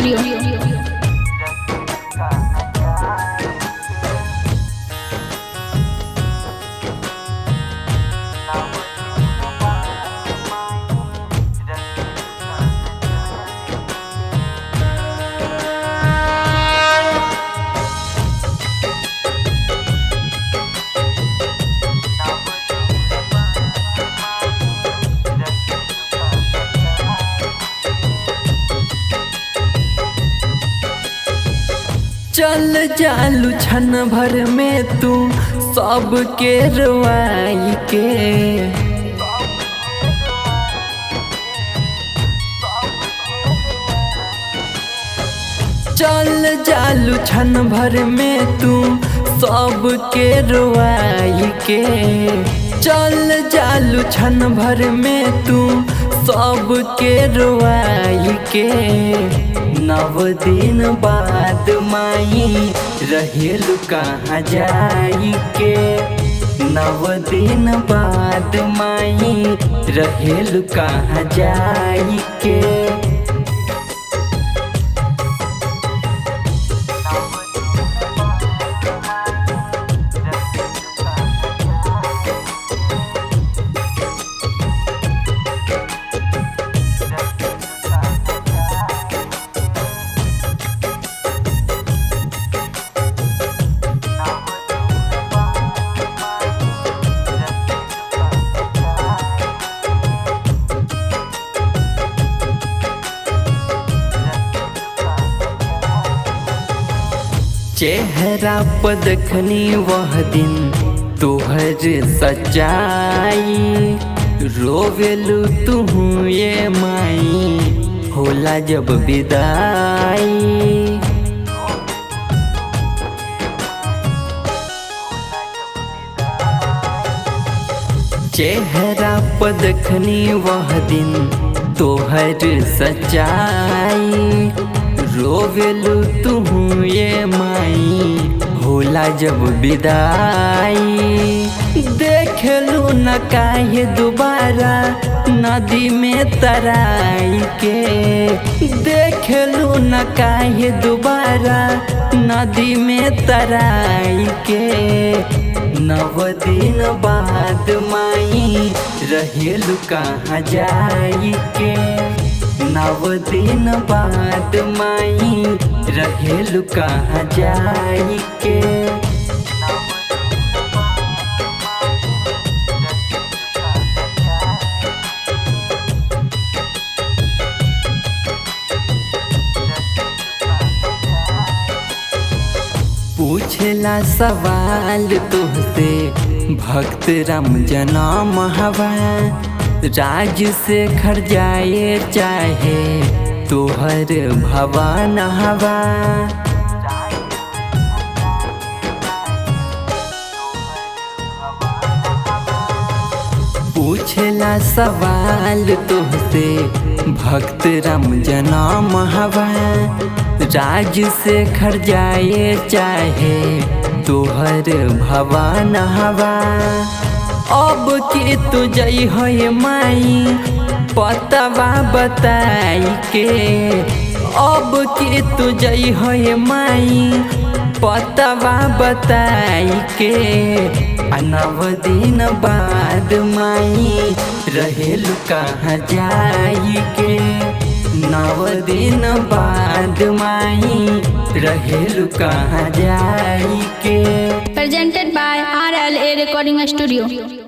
Studio. चल जालू छन भर में तू सबके रुआई के। चल जालू छन भर में तू सबके रुआई के। चल जालू छन भर में तू सबके रुआई के। नव दिन बाद माई रहेलू कहाँ जाई के। नव दिन बाद माई रहेलू कहाँ जाई के। चेहरा पर देखनी वह दिन तोहर सच्चाई, रोवेलू तुहू ये माई होला जब विदाई। चेहरा पर देखनी वह दिन तोहर सच्चाई, रोवेलू तुहू ये माई होला जब विदाई। देखलू न काहे दोबारा नदी में तराई के। देखलू न काहे दोबारा नदी में तराई के। नव दिन बाद माई रहेलू कहाँ जाई के। नव दिन बाद माई रहेलू कहाँ जाई के। पूछला सवाल तुहसे भक्त राम जनम हवा, राज से खर जाए चाहे तोहर भवन हवा। पूछला सवाल तुहसे भक्त राम जनम हवा, राज से खर जाए चाहे तोहर भवन हवा। अब के तू जई हो माई पतवा बताई के। अब के तू जई हो माई पतवा बताई के। नव दिन बाद माई रहेलू कहाँ जाई के। नव दिन बाद माई रहेलू कहाँ जाई के। Presented by RLA Recording Studio.